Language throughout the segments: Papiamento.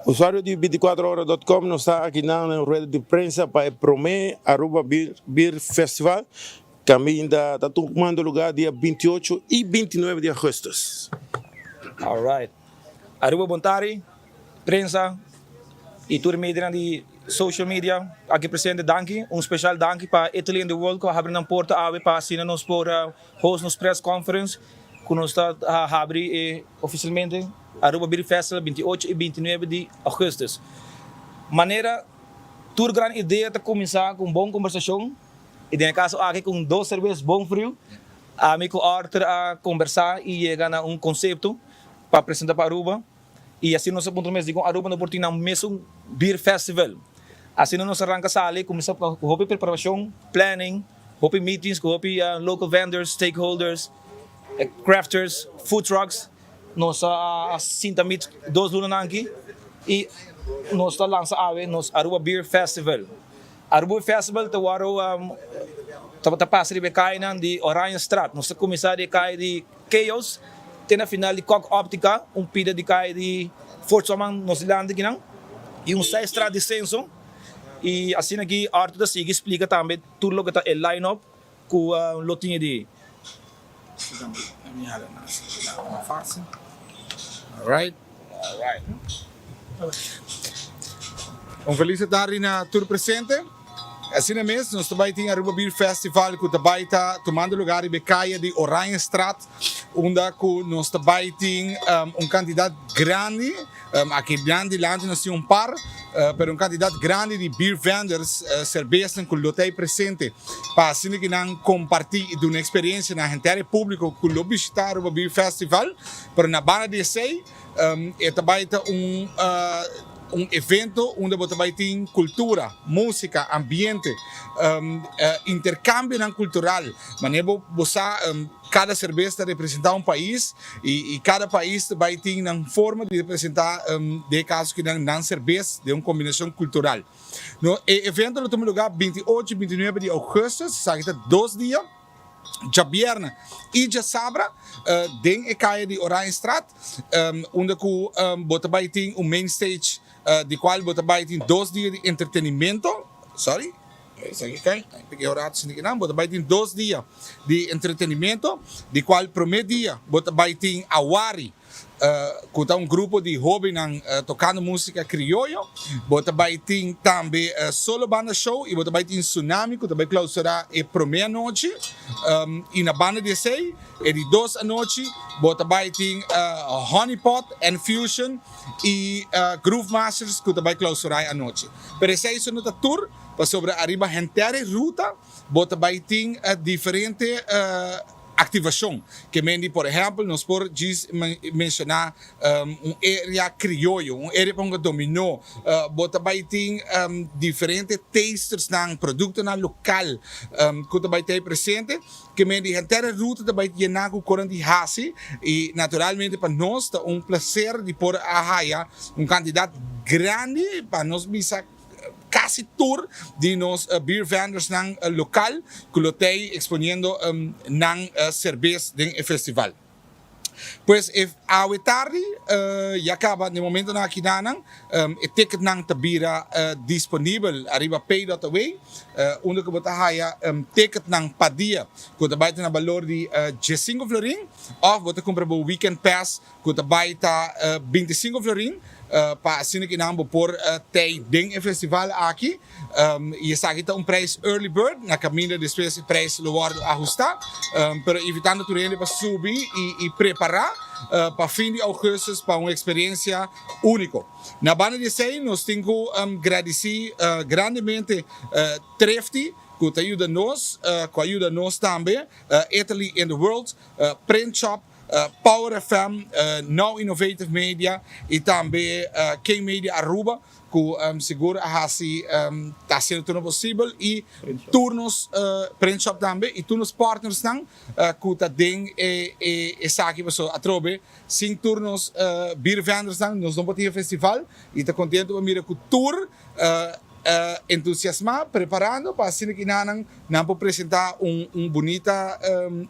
Usuario di binticuatrohora.com nos ta aki nan den rueda di prensa pa e prome Aruba Beer Festival caminda ta tumando lugar dia 28 y 29 di augustus. Alright. Aruba bon tardi, prensa y tur medianan di social media aki presente danki. Un special danki pa Italy in the World cu a habri nan porta awe pa asina nos por host nos press conference cu nos ta habri e oficialmente Aruba Beer Festival 28 y 29 di augustus. Manera tur gran idea ta cuminsa cu un bon conversacion y den e caso aki cu un dos cervez bon friu, ami cu Arthur a conversa y yega na un concepto pa presenta pa Aruba y asina nos a puntra mes dicon Aruba no por tin nan mesun Beer Festival. Asina nos a ranca sali cuminsa cu hopi preparacion, planning, hopi meetings cu hopi local vendors, stakeholders, crafters, food trucks. Nos a sinta meet dos lunanan aki y nos ta lansa awe nos Aruba Beer Festival. Aruba Beer Festival ta wòrdu ta pasa riba e kayanan di Oranjestraat. Nos ta kuminsá di e kaya di Chaos te na final di Kok Optica, un pida di kaya di Fort Soman nos dilanti akinan y un zijstraat di Censo. Y asina aki Arthur ta sigui splika tambe tur loke ta e line-up ku lo tin e di. Alright. Un felis tardi na tur presente. Asina mes nos ta bai tin Aruba Beer Festival ku ta bai ta tumando lugar riba e kaya di Oranjestraat unda ku nos ta bai tin un kantidat grandi. Aki nan dilanti nos tin un par, pero un kantidat grandi di beer vendors, serbesnan ku lo ta ei presente pa asina ki nan kompartí i duna eksperensia na henter e públiko ku lo bishitá Aruba Beer Festival. Pero na banda di esei e ta bai ta un un evento unda bo ta bai tin kultura, músika, ambiente, interkambionan kultural. Manera bo sa. Kada serbes ta representá un pais i kada pais ta bai tin nan forma di representá den e kaso ki nan nan serbes den un kombinashon kultural. No, e evento lo tuma lugá 28 i 29 di ougùstus, esaki ta dos dia, djabièrnè i djasabra, den e kaya di Oranjestraat, unda ku bo ta bai tin un main stage di kual bo ta bai tin dos dia di entretenimento, sorry. Esaki kai, piki e rato sinti kinan, bo ta bai tin dos dia di entretenimento, di kual prome dia bo ta bai tin Awari, ku ta un grupo di hobennan tokando musika krioyo, bo ta bai tin tambe Solo Banda Show i bo ta bai tin Tsunami ku ta bai klausurá e prome anochi, i na banda di esei e di dos anochi bo ta bai tin Honey Pot and Fusion i Groove Masters ku ta bai klausurá e anochi. Pero esei so no ta tur. Pasobra ariba henter e ruta bo ta bai tin diferente aktivashon. Ke men di por ehèmpel nos por djis menshoná un area krioyo, un area pa hunga dominó, bo ta bai tin diferente tastersnan, produktonan lokal ku ta bai ta ei presente. Ke men di henter e ruta ta bai yená ku koran di hasi i naturalmente pa nos ta un plaser di por a haya un kantidat grandi pa nos bisa. Casi tur di nos beer vendorsnan local cu lo tey exponiendo nan cerbes den e festival. Pues e awe tardi ya caba den momentonan akidanan e ticketnan ta bira disponibel ariba pay.away unda cu bo ta haya ticketnan pa dia cu ta bay ta na balor di diescinco florin of bo ta cumpra bo weekend pass cu ta bay ta 25 florin pa asina ki nan bo por tey den e festival aki y esaki ta un prijs early bird na caminda despues e prijs lo wordo ahusta pero invitando tur hende pa subi y prepara pa fin di augustus pa un experiencia unico. Na banda di esey nos tin cu gradici grandemente Trefti cu ta yuda nos cu a yuda nos tambe Italy in the World Print Shop Power FM, Now Innovative Media y tambe King Media Aruba cu sigur a haci ta haciendo tur no posibel y tur nos Print Shop tambe y tur nos partnersnan cu ta den e esaki pasobra atrobe sin tur nos beer vendorsnan nos no por tin e festival y ta contento pa mira cu tur. Entusiasmá, preparando pa asina ki nan nan por presentá un un bunita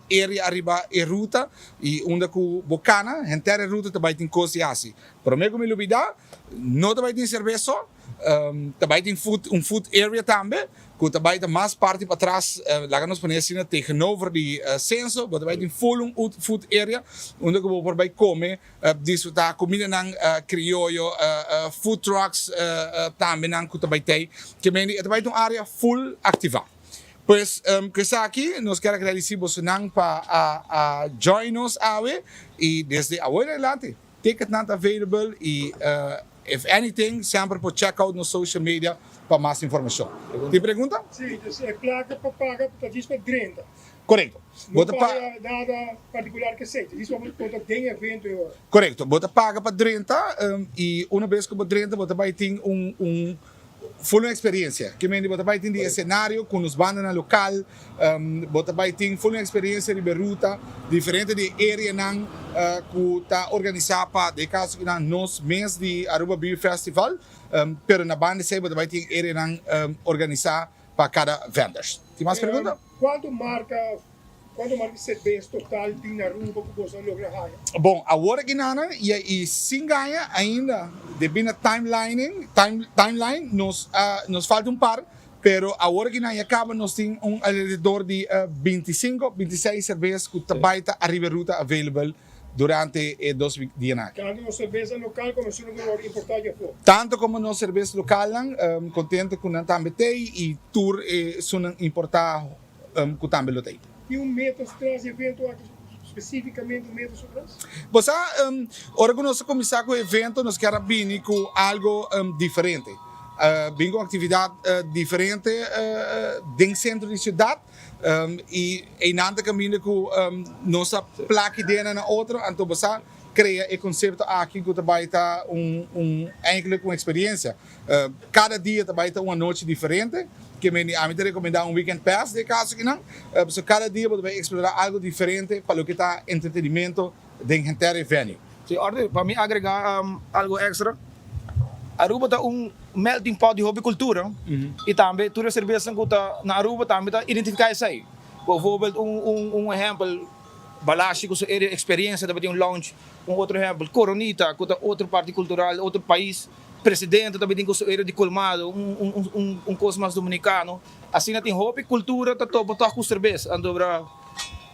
area ariba e ruta i unda ku bo kana henter e ruta ta bai tin kos di hasi. Promé ku mi lubidá, no ta bai tin serbes so, ta bai tin food un food area tambe ku ta bai ta mas parti patras, laga nos pone asina tegenover di Censo, bo ta bai tin full un food area unda ku bo por bai kome. Disfruta cumindanan crioyo, food trucks tambe nan cu ta bay tey. Ke mende e ta bay ta un area full activa. Pues cu esaki nos kier agradeci bosonan pa a join nos awe y desde awo en adelante ticketnan ta available y if anything semper por check out nos social media pa mas informacion. Tin pregunta? Sí, dus e placa pa paga ta djis pa drenta. Korekto. Bo ta paga nada partikular ke esei, djis pa bo ta den evento e ora. Korekto. Bo ta paga pa drenta i una bes ku bo drenta bo ta bai tin un un full un eksperensia. Ke mende bo ta bai tin di esenario ku nos bandanan lokal, bo ta bai tin full un eksperensia riba e ruta, diferente di e areanan ku ta organisá pa den e kaso kinan nos mes di Aruba Beer Festival, pero na banda esei bo ta bai tin areanan organisá pa kada vendors. Tin mas pregunta? Cuanto marca, cuanto marca di cerbes total tin na Aruba cu boso a logra haya? Bon, awor aki nana y y sin gaña ainda debi na timelining, time, timeline nos a nos falta un par, pero awor aki nan ya caba nos tin un alrededor di 25, 26 cerbes cu ta bay ta ariba e ruta available durante e dos dianan aki. Tanto nos cerbesa local como esun cu worde importa di afo. Tanto como nos cerbes localnan, contento cu nan tambe t'ey y tur esunnan importa cu tambe lo t'ey. Tin un meta tras di evento aki, specificamente un meta atras? Bo sa, ora cu nos a cuminsa cu e evento nos kier a bini cu algo diferente. Bin cu un actividad diferente den centro di ciudad. I einan ta kaminda ku nos a plak ideanan na otro, anto bo sa krea e konsepto aki ku ta bai ta un un eindelijk un eksperensia. Kada dia ta bai ta un anochi diferente, ke meni ami ta rekomendá un weekend pass den e kaso akinan, pasobra kada dia bo ta bai eksplorá algu diferente pa loke ta entretenimento den henter e venue. Si, Arthur, pa mi agrega algo extra, Aruba ta un melting pot di hopi cultura y tambe tur e cerbesanan cu ta na Aruba tambe ta identifica esey. Bijvoorbeeld un un un ehempel, Balashi cu su area experiencia tabatin un lounge, un otro ehempel, Coronita cu ta otro parti cultural, otro pais, Presidente tabatin cu su area di colmado, un un un un cos mas dominicano. Asina tin hopi cultura ta topa tog cu cerbes. Anto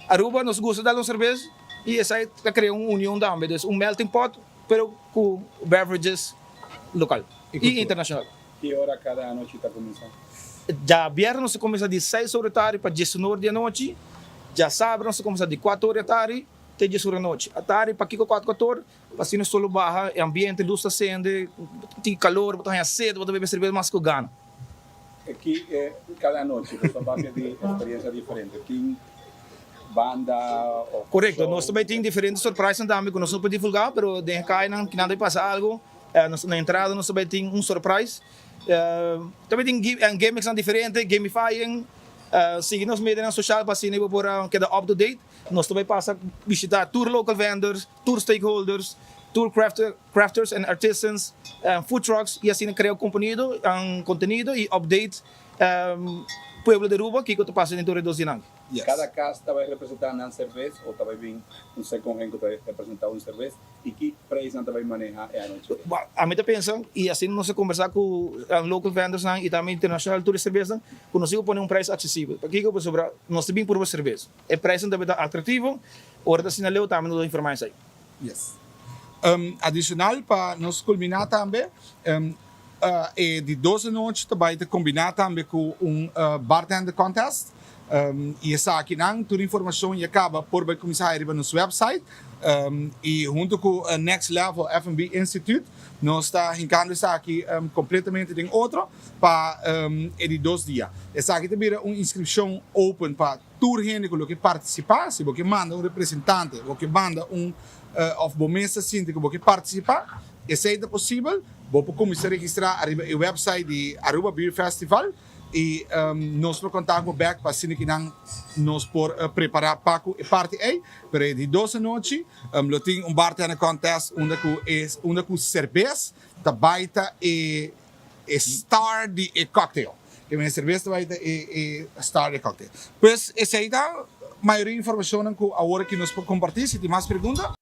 Aruba nos gusta dal un cerbes. Y esai ta crea un union tambe, dus un melting pot pero cu beverages local y internacional. Ki ora cada anochi ta cuminsa? Djabièrnè nos ta cuminsa di seis ora di tardi pa diesun ora di anochi, djasabra nos ta cuminsa di cuatro ora di tardi te dies ora di anochi. Atardi pakico cuatro cuatro ora? Pa asina sol lo baha, e ambiente, luz ta cende, tin calor, bo ta haña sed, bo ta bebe cerbeza mas cu gana. Ki cada anochi bo ta papia di experiencia diferente, tin banda of Correcto, show? nos ta bay tin diferente surprisenan tambe cu nos no por divulga, pero den e cayanan kinan ta bay pasa algo, nos na entrada nos ta bay tin un surprise, ta bay tin gimmicks nan diferente, gamifying, sigui nos medianan social pa asina bo por keda up to date, nos ta bay pasa bishita tur local vendors, tur stakeholders, tur crafters and artisans, food trucks y asina crea contenido contenido y update pueblo di Aruba kico ta pasa den tur e dos dianan. Cada cas ta bay representa nan cervez o ta bay bin un second hand cu ta representa un cervez y ki prijs nan ta bay maneha e anochi ey? Ami ta pensa y asina nos a conversa cu local vendors nan y tambe internacional tur e cerveznan cu nos tin cu pone un prijs accesibel. Pakico? Pasobra nos ta bin purba cervez. E prijsnan ta bay ta atractivo. Ora ta asina leu tambe nos lo informa esey. Yes. Adicional pa nos culmina tambe, e di dos anochi ta bay ta combina tambe cu un bartender contest y esakinan tur informacion ya caba por bay cuminsa hay riba nos website y hunto cu Next Level F&B Institute nos ta hincando esaki completamente den otro pa e di dos dia. Esaki ta bira un inscripcion open pa Tur hende ku lo ke partisipá, si bo ke manda un representante, bo ke manda un òf bo mes ta sinti ku bo ke partisipá, esei ta posibel. Bo por kuminsá registrá ariba e wèpsait di Aruba Beer Festival i nos lo kontak bo bèk pa asina kinan nos por prepará pa ku e parti ei. Pero e di dos anochi lo tin un bartender contest unda ku e unda ku serbes ta bai ta e. e star di e cocktail. Ke men serbes ta bai ta e e star di e cocktail. Pues esei ta mayoria informashonnan ku awor aki nos por kompartí. Si tin mas pregunta.